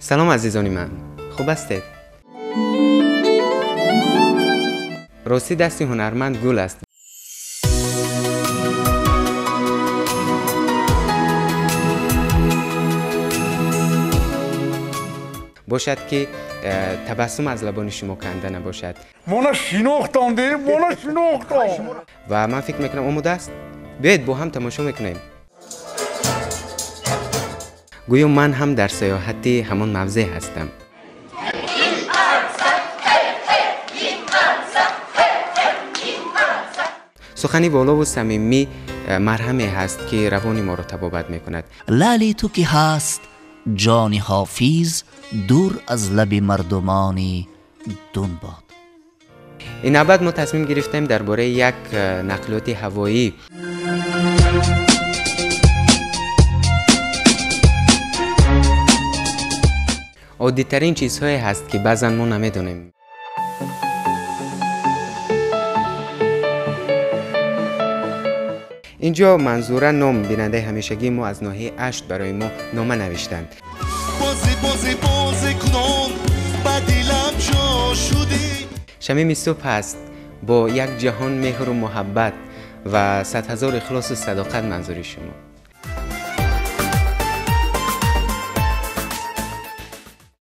Салом азизони ман, хуб ҳастед? Ростӣ дасти ҳунарманд гул аст. Бошад ки табассум аз лабони шумо канда набошад. Мона шинохтам, мона шинохтам. Ва ман фикр мекунам омода аст. Биёед бо ҳам тамошо мекунем. Гӯё ман ҳам дар саёҳати ҳамон мавзеъ ҳастам. Сухани волову самимӣ марҳаме ҳаст, ки равони моро табобат мекунад. Лаъли ту ки ҳаст ҷони ҳофиз, дур аз лаби мардумони дун бод. Ин навбат мо тасмим гирифтем дар бораи як нақлиёти ҳавоӣ оддитарин чизҳое ҳаст, ки баъзан мо намедонем. Инҷо Манзура ном бинандаи ҳамешагии мо аз ноҳияи Ашт барои мо нома навиштанд. Шамими субҳ аст бо як ҷаҳон меҳру муҳаббат ва садҳазор ихлосу садоқат манзури шумо.